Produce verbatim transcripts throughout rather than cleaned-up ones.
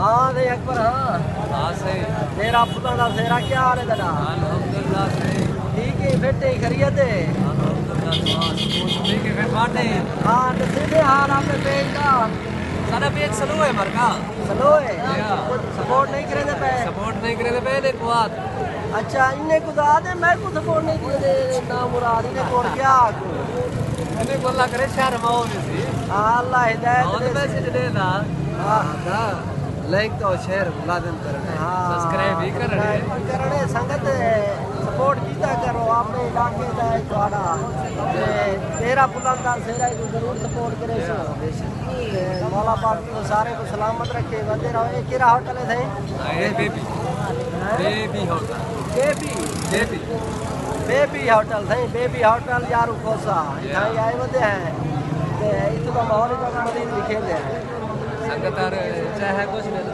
ہاں سئیں اکبر، ہاں۔ ہاں سئیں۔ میرا پتر دا سیرا، کیا حال ہے تیرا؟ الحمدللہ سئیں۔ ٹھیک ہے، بیٹے خیریت ہے؟ الحمدللہ، دعا سکون۔ ٹھیک ہے، پھر بات ہے۔ ہاں، تے سیدھے حال آپ نے پیج دا۔ سارا پیج سلو ہے مرکا۔ سلو ہے؟ ہاں۔ سپورٹ نہیں کرے دے پے؟ سپورٹ نہیں کرے دے پے، نے قوات۔ اچھا، انہیں کو تو آدھے، میں کو سپورٹ نہیں کرے دے، نا مراد، انہیں کو کیا آکھوں؟ انہیں کو اللہ کرے شہر ماحول سی۔ ہاں، اللہ ہدایت اور دے۔ میسج دے نا۔ ہاں۔ لائک تو شیئر لازم کرݨے۔ ہاں، سبسکرائب بھی کرݨے۔ سبسکرائب بھی کرݨے۔ سنگت سپورٹ کیتا کرو، اپݨے علاقے دا ہے تہاݙا۔ تے تیرا پلان دا سیرا کو ضرور سپورٹ کرے سو۔ تے مولا پاک توں سارے کو سلامت رکھے، ودے رہو۔ اے کیڑھا ہوٹل ہے سائیں؟ اے بے بی۔ ہاں؟ بے بی ہوٹل۔ بے بی؟ بے بی۔ بے بی ہوٹل سائیں، بے بی ہوٹل یارو کھوسا۔ اتھاں ہی آئے ودے ہیں۔ تے اتھوں دا ماحول اتنا مزید لکھے دے ہیں۔ سنگت آر چاہے کچھ نہیں۔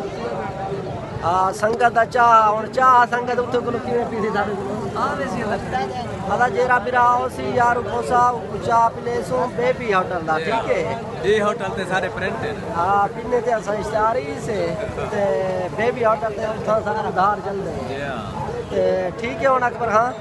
ہاں، سنگت دا چاہ، ہݨ چاہ سنگت اتھوں کولوں کیویں پیسی ساݙے کولوں؟ ہاں، ویسی الگ۔ ادا جیرا میرا آؤ سی یار، کھوسا چاہ پلے سوں، بے بی ہوٹل دا، ٹھیک ہے؟ اے ہوٹل تے سارے پرنٹ ہیں۔ ہاں، پنے تے اساں اشتہار ہی سے، تے بے بی ہوٹل تے اتھاں سارا ادھار چل دے۔ جی ہاں۔ تے ٹھیک ہے ہݨ اکبر، ہاں؟